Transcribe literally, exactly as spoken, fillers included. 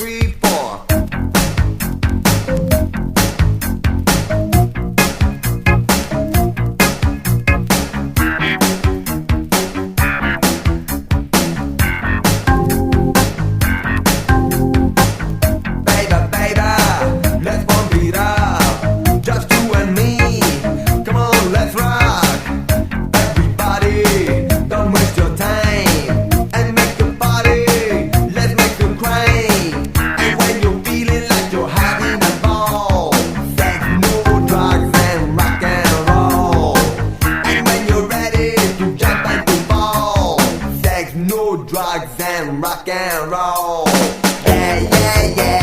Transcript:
three, four. Baby, baby, let's pump it up. Just you and me. Come on, let's rock. Everybody, don't waste your time and make a party. Let's make a crime. And when you're feeling like you're having a ball, there's no drugs and rock and roll. And when you're ready to jump and to fall, there's no drugs and rock and roll. Yeah, yeah, yeah.